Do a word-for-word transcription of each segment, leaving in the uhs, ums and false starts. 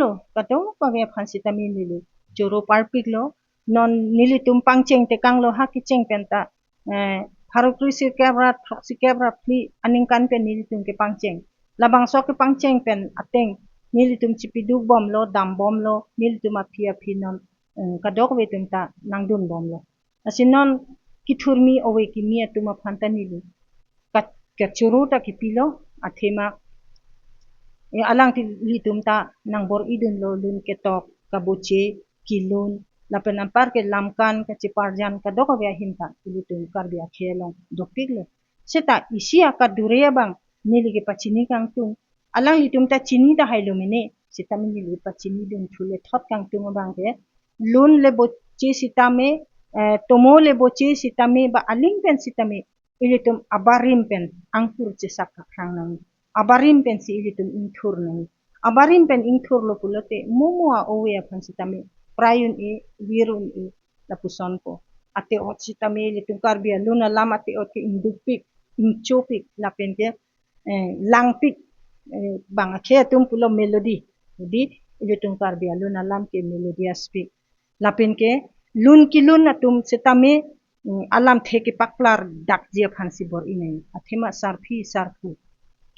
lo, kadokave aphan sitame neli choro parpiklo. Non nelitum pangcheng tekanglo, ha kecheng pen ta, eh, pharo kre sirkep ra throksi kep ra phli aningkan pen nelitum kepangcheng. Labangso kepangcheng pen ateng nelitum chipiduk bomlo, dam bomlo, nelitum aphi aphi non, eh, kadokave atum ta nangdun bomlo. Lasi non kethurmi ove kimi atum aphan ta neli kat-, kachoro ta kipilo, athema, eh, alangli, ilitum ta nangbor-idunlo lun ketok, kaboche, kelun, lapen anpar ke lamkan, kacheparjan, kadokave ahin ta ilitum Karbi akhei along dopiklo. Seta isi akadure abang neli kepachini kangtung. Alanglitum ta chini tahai lo mene, sitame neli pachinidun thule thot kangtung abang ke, lun le boche sitame, eh, tomo le boche sitame, ba aling pen sitame, ilitum abarim pen angkur chesak kakrang nangji. Abarim pensi ilitum ingthur nangji. Abarim pen ingthurlo pulote, momo a-ove aphan sitame, prai un-e, vir un-e, lapusonpo. Ate-ot sitame ilitum Karbi alun alam ate-ot ke ingdukpik, ingchopik, lapen ke, eh, langpik, eh, bang akhei atum pulo melody. Jadi, ilitum Karbi alun alam ke melodious pik. Lapen ke lun kelun atum sitame, mm, alamthe kepaklar dakji aphansi bor-i nangji. Athema sarpi sarpo,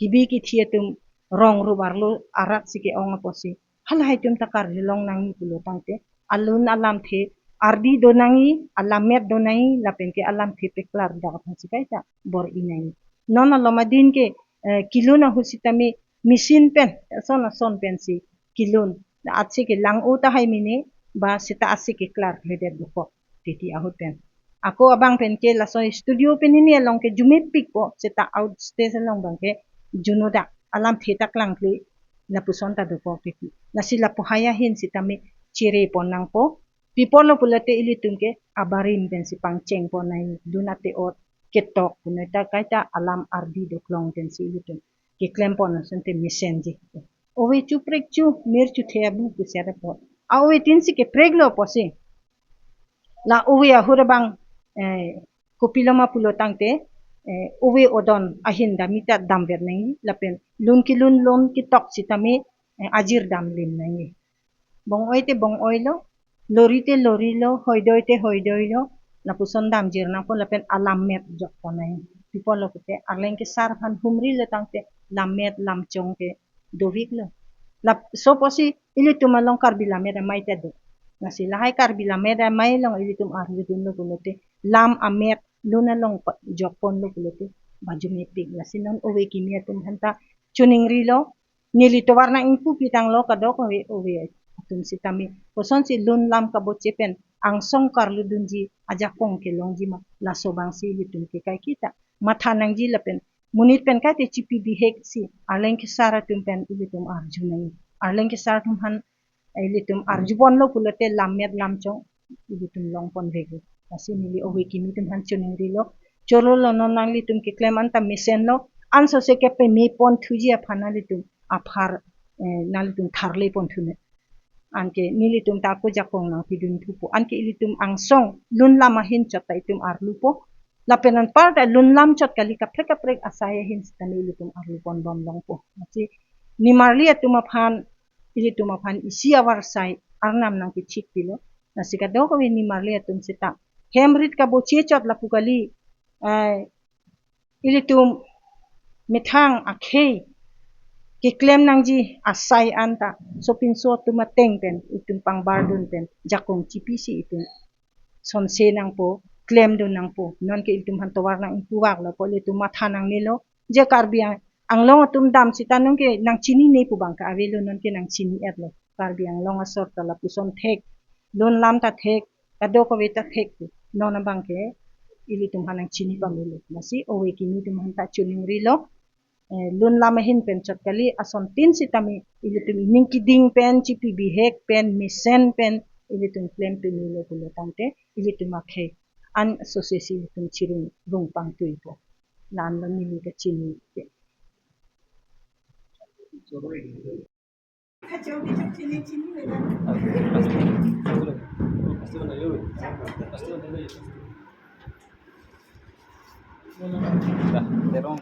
kebi kethe atum rong rup arlo arat si ke-ong apotsi, halahai atum ta Karbi Anglong nangji pulo tangte, alun alamthe ardi do nangji, alammet do nangji, lapen ke alamthe peklar dak aphansi kaita bor-i nangji. Non alom adin ke, eh, kelun ahut sitame machine pen, ason ason pensi kelun. Atsi ke lang-o tahai mene, ba seta atsi keklar kledet dokok titi ahut pen. Ako abang pen ke laso studio pen hini along ke jumepikpo, seta out stage along abang ke junodak, alamthe ta klangkle, lapuson ta dokok titi. Lasi lapu hai ahin sitame chere pon nangpo, pi apotlo pulote ilitum ke abarim pensi pangcheng pon nangji, lun ate-ot ketok punoi ta kaita alam ardi doklong pensi ilitum keklem pon asonte mesenji. Ove chuprek chu, mir chuthe abu pusi ada po. A-ove tin si kepreklo pusi. La ove ahut abang, eh, kopiloma pulo tangte, eh, ove odon ahin dam-i ta damver nangji, lapen lun kelun lun ketok sitame, eh, ajir damlim nangji. Bong-oi te bong-oilo, lori te lorilo, hoidoi te hoidoilo, lapuson damjir nangpo lapen alammet jokpon nangji. Pi apotlo pulote, arleng kesar aphan humrilo tangte lammet lamchong ke doviklo. Laso pusi ilitum along Karbi Lammet Amei ta do. Lasi lahai Karbi Lammet Amei along ilitum arjudunlo pulote, lam amet lun along pa-, jokponlo pulote, ba jumepik. Lasi non ove kimi atum aphan ta choningrilo, neli tovar nang-ingpu pitanglo kadokave ove atum sitame. Kosonsi lun lam kaboche pen angsong karludunji ajakong kelongji ma, laso abangsi ilitum ke kaiketa matha nangji lapen monit pen kaite chipi biheksi arleng kesar atum pen ilitum arju nangji. Arleng kesar atum aphan, eh, ilitum arjuponlo pulote lammet lamchong ilitum longpon vek. Lasi neli ove kimi atum aphan choningrilo. Chorolo, non nanglitum keklem anta mesenlo. Ansose kepeme ponthuji aphan nanglitum aphar, eh, nanglitum tharle ponthu ne. Anke nelitum ta ako jakong nangpidun thupo. Anke ilitum angsong lun lam ahin chot ta itum arlupo. Lapen anpar ta lun lam chot kali, kaprek kaprek asai ahin sitame ilitum arlupon bom longpo. Lasi nimarli atum aphan, ilitum aphan isi avarsai Arnam nangkechikpilo. Lasi kadokave nimarli atum seta hem rit kaboche chot lapu kali, eh, ilitum methang akhei keklem nangji asai anta sopinso atum ateng pen itum pangbardun pen jakong chipisi itum sonse nangpo, klemdun nangpo. Nonke ilitum aphan tovar nang-ingpuvaklo pu ilitum matha nangnelo. Je Karbi Ang-, Anglong atum dam sita nonke nangchinine pu abang ke avelo, nonke nangchini-etlo. Karbi Anglong asor ta lapuson thek, lun lam ta thek, kadokave ta thek pu. Non abang ke ilitum aphan nangchini pamelo. Lasi ove kimi atum aphan ta choningrilo. Eh, lun lam ahin pen chot kali, ason tin sitame ilitum ining keding pen, chipi bihek pen, mesen pen ilitum klem pemelo pulo tangte ilitum akhei ansose si ilitum chirung rung pangtuipo. La-anlo neli kachini ke. Dah, terong.